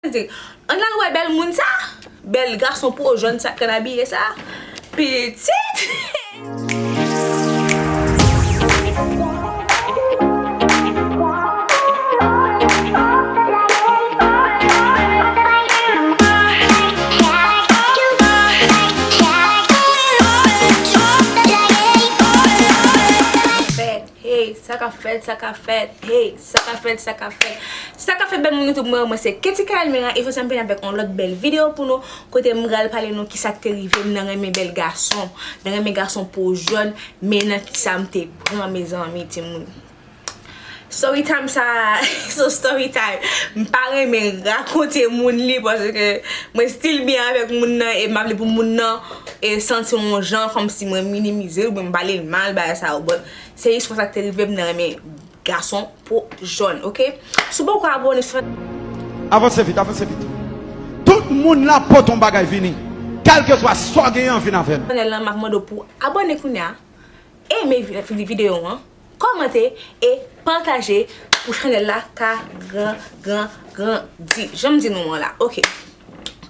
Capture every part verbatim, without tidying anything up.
Di, ann al wè bèl moun sa, bèl gason po jòn sa, kann abiye sa. Pitit! Hey, sa k ap fèt, sa k ap fèt, hey, sa k ap fèt, sa k ap fèt. Sa k ap fèt, bèl moun YouTube mwen, mwen se Ketty Kay Almera, e jodi a m vin avèk yon lòt bèl videyo pou nou, kote m pral pale nou kisa k te rive m nan renmen bèl gason, nan renmen gason po jòn, men nan kisa m te pran, mezanmi, timoun. Story time sa, so story time. M pa renmen rakonte moun li, paske mwen still byen avèk moun nan, e m pa vle pou moun nan, e santi yon jan, kòmsi mwen minimize l, oubyen m pale l mal, bagay sa yo, but se istwa sa k te rive m nan renmen gason po jòn, oke? Si w poko abòne sou Avanse vit, avanse vit. Tout moun la pote yon bagay vini. Kèlkeswa sa w genyen, vin avè l. Chanèl lan, m ap mande w pou abòne kounye a, eme vi-, vi-, videyo an, kòmante e pataje pou chanèl la ka gran, gran, grandi. Jan m di nou an la, oke.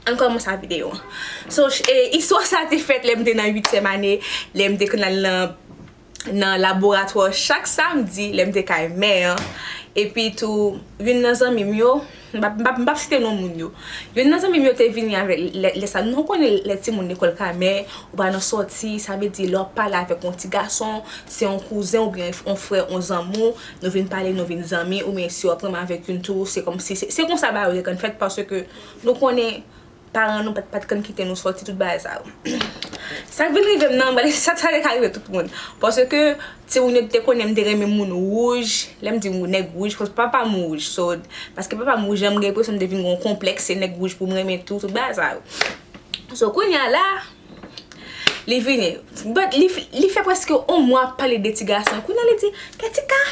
Ann kòmanse videyo an. So, e, istwa sa te fèt lè m te nan uityèm ane, lè m te konn al nan nan laboratwa chak samdi, lè m te kay mè an. Epi tou, youn nan zanmi m yo, m p ap, m p ap, m p ap site non moun yo. Youn nan zanmi m yo te vini avèk lè, lè sa, nou konnen lè timoun lekòl ka mè, ou pa nan sòti, sa vle di lè w ap pale avèk yon ti gason, se yon kouzen oubyen yon frè, yon zanmi w, nou vin pale, nou vin zanmi, oubyen si w ap renmen avèk youn tou, se kòmsi, se, se konsa bagay yo te konn fèt, paske nou konnen paran nou pa t, pa t konn kite nou sòti, tout bagay sa yo. Sa k vin rive m nan, m pale, sa, sa te ka rive tout moun. Paske timoun yo te konnen m te renmen moun wouj. Lè m di moun nèg wouj, paske papa m wouj. So, paske papa m wouj, jan m gen enpresyon m te vin gen yon konplèks, se nèg wouj pou m renmen tou, tout bagay sa yo. So, kounye a la, li vini. But li, li fè prèske yon mwa ap pale de ti gason. Kounye a li di, Ketty Kay,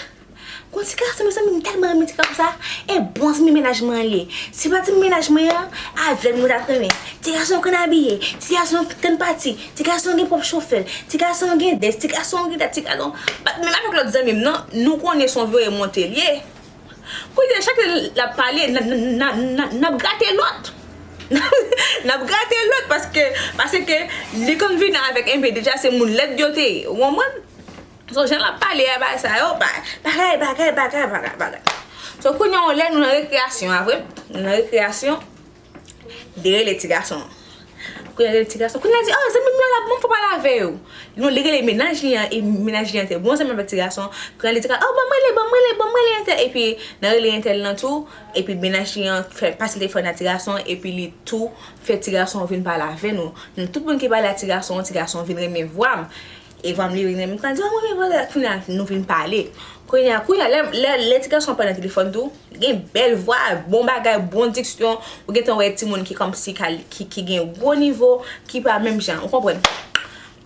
gon ti gason, mezanmi, m tèlman renmen ti gason sa. E bon zanmi mennaj mwen an li ye. Se pa zanmi mennaj mwen an, avè l mwen t ap renmen. Ti gason konn abiye, ti gason konn pati, ti gason gen pwòp chofè l, ti gason gen dèz, ti gason gen dat, ti gason. But menm avèk lòt zanmi m nan, nou konnen se yon voye monte l ye. Kounye a, chak lè l ap pale, n, n, n, n, n, n ap grate lòt. N ap grate lòt paske, paske li konn vini avèk enpe deja se moun lèd yo te ye. Ou konprann? So, jan l ap pale a, bagay sa yo, ba-, bagay, bagay, bagay, bagay, bagay. So, kounye a, yon lè nou nan rekreyasyon, a vre? Nou nan rekreyasyon, li rele ti gason an. Kounye a, li rele ti gason. Kounye a, li di, "Oh, zanmi m yo la, bon, fò pale avè yo." Nou, li rele mennaj li an, e mennaj li an te bon zanmi avèk ti gason. Kounye a, li di, "Oh, ban m rele, ban m rele, ban m rele entèl." Epi, nan rele entèl lan tou, epi mennaj li an fè, pase telefòn a ti gason, epi li tou fè ti gason an vin pale avè nou. Nou, tout moun ki pale a ti gason an, ti gason an vin renmen vwa m. E vwa m li vin renmen, m di, "Oh, mwen, mwen, mwen," kounye a, nou vin pale. Kounye a, kounye a, lè, lè, lè ti gason an pale nan telefòn tou, gen bèl vwa, bon bagay, bon diksyon. Ou gentan wè timoun ki kòmsi ka, ki, ki gen gwo nivo, ki pa menm jan, ou konprann?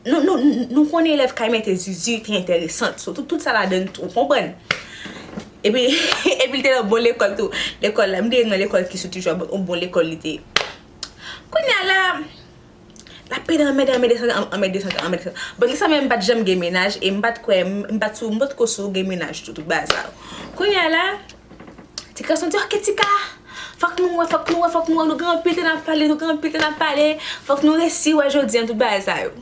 Nou, nou, nou, nou konnen elèv Kay Mè te zizi, te enteresan. So, tout, tout sa ladan, ou konprann? Epi, epi l te nan bon lekòl tou. Lekòl la, m te nan lekòl ki sou Tijo a, bon, yon bon lekòl li te ye. Kounye a la, l ap pede anmède, anmède, anmède, anmède, anmède. Bon, lè sa menm, m pa t janm gen mennaj, e m pa t kwè, m, m pa t sou, m pa t ko sou gen mennaj tou, tout bagay sa yo. Kounye a la, ti gason di, "Ok, Tika, fòk nou wè, fòk nou wè, fòk nou wè, nou gen anpil tan n ap pale, nou gen anpil tan n ap pale, fòk nou resi wè jodi an," tout bagay sa yo.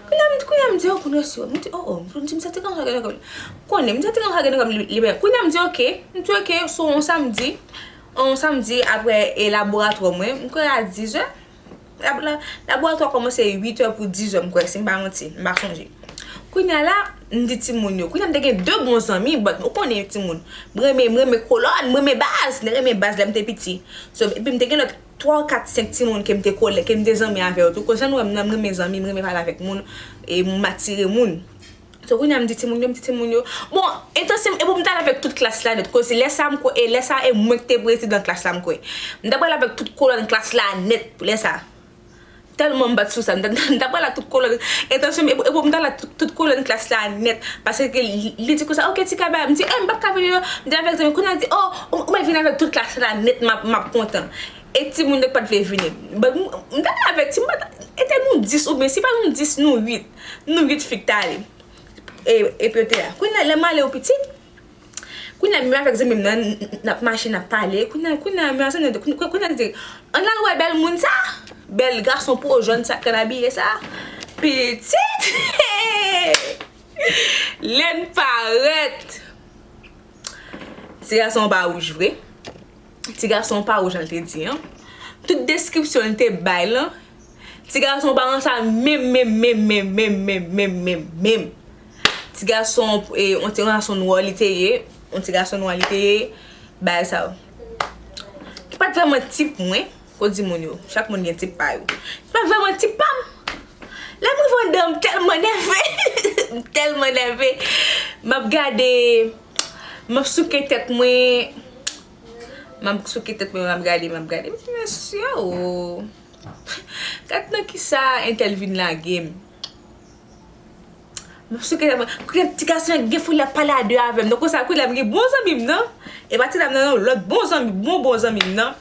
Kounye a, m, kounye a, m di, "Oh, pou n resi wè." M di, "Oh, oh," m di, "M santi kòmsi gen kòm, konnen, m santi kòmsi gen kòm li, li byen." Kounye a, m di, "Ok," m di, "Ok." So, on samdi, on samdi, apre, e, laboratwa mwen, m kwè a dizè, Lab-, la-, laboratwa kòmanse uit è pou dizè, m kwè, si m pa manti, m pa sonje. Kounye a la, m di timoun yo. Kounye a m te gen de bon zanmi, but ou konnen timoun. M renmen, m renmen kolòn, m renmen baz, m renmen baz lè m te piti. So, epi m te gen lòt twa, kat, senk timoun ke m te kole, ke m te zanmi avè yo tou. Koz jan nou wè m nan, m renmen zanmi, m renmen pale avèk moun, e m atire moun. So, kounye a m di timoun yo, m di timoun yo. Bon, entansyon m, e pou m t al avèk tout klas la nèt. Koz lè sa m kwè, e lè sa e mwen ki te prezidan klas la m kwè. M t ap pral avèk tout kolòn klas la nèt pou lè sa. Tèlman m bat sou sa, m t ap, m t ap pral ak tout kolòn. Entansyon m, e pou, e pou m t al ak tout, tout kolòn klas la nèt. Paske li, li di konsa, "Ok, Tika, bay." M di, "Eh, m p ap ka vini non." M te avèk zanmi, kounye a l di, "Oh, ou, ou mèt vin avèk tout klas la nèt, m ap, m ap kontan." E timoun yo k pa t vle vini. But m, m t al avèk, si m pa t, e te nou dis oubyen, si pa nou dis, nou uit. Nou uit fi k t ale. E, epi yo te la. Kounye a, lè m ale yo pitit, Kounye a, menm avèk zanmi m nan, n ap mache, n ap pale. Kounye a, kounye a, menm zanmi m nan, kounye a, kounye a, di, ann al wè bèl moun sa, bèl gason po jòn sa k konn abiye sa. Pitit! Lè n parèt, ti gason an pa wouj vre. Ti gason an pa wouj jan l te di an. Tout deskripsyon l te bay lan, ti gason an pa nan sa menm, menm, menm. Ti gason, e, yon ti gason nwa li te ye. Yon ti gason nwa li te ye. Bagay sa yo. Ki pa t vrèman tip mwen. Ko di moun yo, chak moun gen tip pa yo. Ki pa t vrèman tip pa m. Lè m rive anndan, m tèlman nève. M tèlman nève. M ap gade, m ap souke tèt mwen. M ap souke tèt mwen, m ap gade, m ap gade. M di, mesye o. Gad nan kisa entèl vin lage m. M ap souke tèt mwen. Kounye a, ti gason an gen foul ap pale a de avè m. Donk, konsa, kounye a, m gen bon zanmi m nan. E pa ti dam nan, non, lòt bon zanmi, bon, bon zanmi m nan.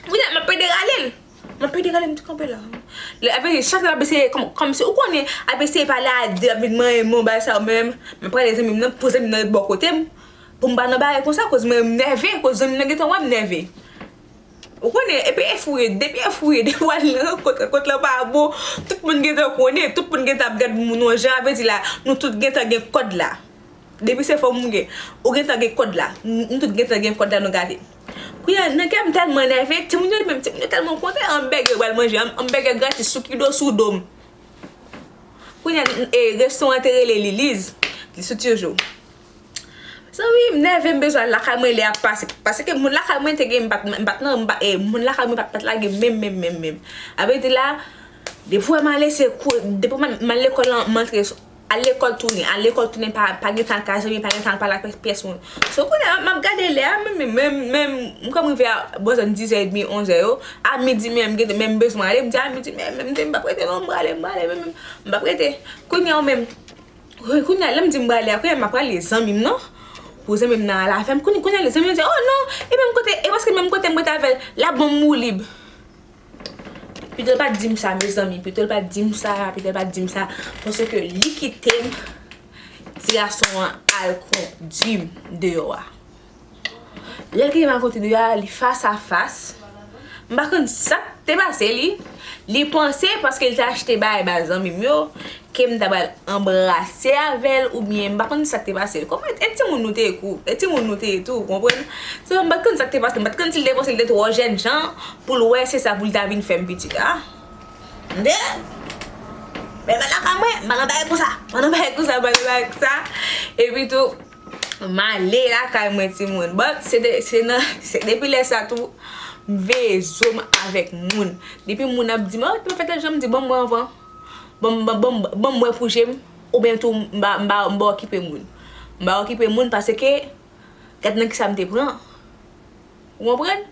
Kounye a, m ap pede rale l. M ap pede rale l, m di kanpe la. Lè, apre, chak lè l ap eseye, kòm, kòmsi, ou konnen, ap eseye pale a de, ap vin manyen m, bagay sa yo, men m ap rale zanmi m nan, pou zanmi m nan ret bò kote m. Pou m pa nan bagay konsa, koz mwen m nève, koz zanmi m nan gentan wè m nève. Ou konnen, epi e fou ye, depi e fou ye, depi w al nan rankont, rankont lan pa bon, tout moun gentan konnen, tout moun gentan ap gad moun yon jan, avèdi la, nou tout gentan gen kòd la. Depi se fanm ou gen, ou gentan gen kòd la. Nou, nou tout gentan gen kòd la, nou gade. Kounye a, nan kè m tèlman nève, timoun yo menm, timoun yo tèlman kontan, anbègè yo pral manje, an-, anbègè gratis sou kido, sou do m. Kounye a, e, restoran te rele Liliz, li sou Turgeau. Zanmi, m nève, m bezwen al lakay mwen lè ap pase. Paske moun lakay mwen te gen, m pa t, m pa t nan, m pa, e, moun lakay mwen pa t, pa t lage menm, menm, menm, menm. Avèdi la, depi w wè m ale, se kou, depi m al, m al lekòl lan, m antre, al lekòl tounen, al lekòl tounen, pa, pa gen tan al kay zanmi, pa gen tan al pale ak pyès moun. So, kounye a, m ap gade lè a, menm, menm, menm, m kòm rive a bò zòn dizè edmi, onzè yo, a midi menm, m gen, menm bezwen ale, m di a midi, menm, menm, m p ap rete non, m prale, m prale, menm, menm, m p ap rete. Kounye a, ou menm, Wi, kounye a, lè m di m prale a, kounye a m ap prale zanmi m nan. Pou zanmi m nan al avè m. Kounye, kounye a, zanmi m di, oh non, e menm kote, e paske menm kote m rete avè l, l ap ban m woulib. Pito l pa t di m sa, mezanmi. Pito l pa t di m sa, pito l pa t di m sa. Paske li kite m, ti gason an al kondui m deyò a. Lè l gentan kote deyò a, li fas a fas. M pa konn sa k te pase li. Li panse paske l te achte bagay ba zanmi m yo, ke m ta pral anbrase avè l oubyen m pa konn sa k te pase l. Konprann? E timoun nou te ye kou, e timoun nou te ye tou, konprann? So, m pa t konn sa k te pase, m pa t konn si l te panse l te twò jèn jan pou l wè se sa pou l ta vin fè m pitit a. Nde? Men pa lakay mwen, m pa nan bagay konsa, m pa nan bagay konsa, m pa nan bagay konsa. Epi tou, m ale lakay mwen, timoun. But, se de, se nan, se depi lè sa tou, m veye zo m avèk moun. Depi moun ap di m, oh, te fè tèl jan, m di, ban m wè anvan. Ban m, ban, ban, ban m wè pou je m. Oubyen tou, m pa, m pa, m pa okipe moun. M pa okipe moun paske, gad nan kisa m te pran. Ou konprann?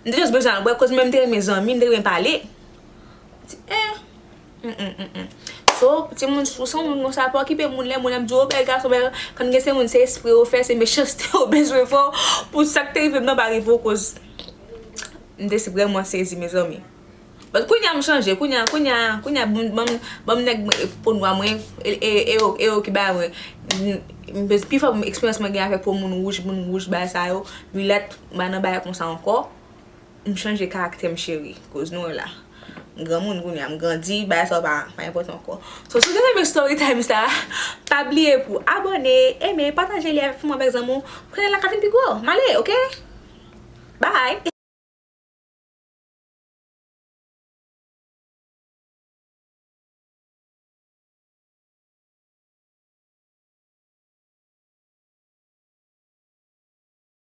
M te just bezwen al wè, koz mwen m te renmen zanmi, m te renmen pale. M di, eh. Mm, mm, mm, mm. So, timoun, si w se yon moun konsa, pa okipe moun, lè moun ap di w, oh, bèl gason, bèl, konn gen se moun, se espre yo fè, se mechanste yo bezwen fè w, pou sa k te rive m nan pa rive w, koz m te vrèman sezi, mezanmi. But kounye a m chanje, kounye a, kounye a, kounye a, ban m, ban m, ban m nèg mwen, po nwa mwen, e, e, e yo, e yo ki bay mwen. M, m, pi fò eksperyans mwen gen avèk po moun wouj, moun wouj, bagay sa yo, milèt, m pa nan bagay konsa ankò. M chanje karaktè m, cheri, koz nou wè la. M granmoun kounye a, m grandi, bagay sa yo pa, pa enpòtan ankò. So, si w te renmen story time sa, pa bliye pou abòne, eme, pataje li avèk fanmi w, avèk zanmi w. Kounye a l ka vin pi gwo. M ale, oke? Bye!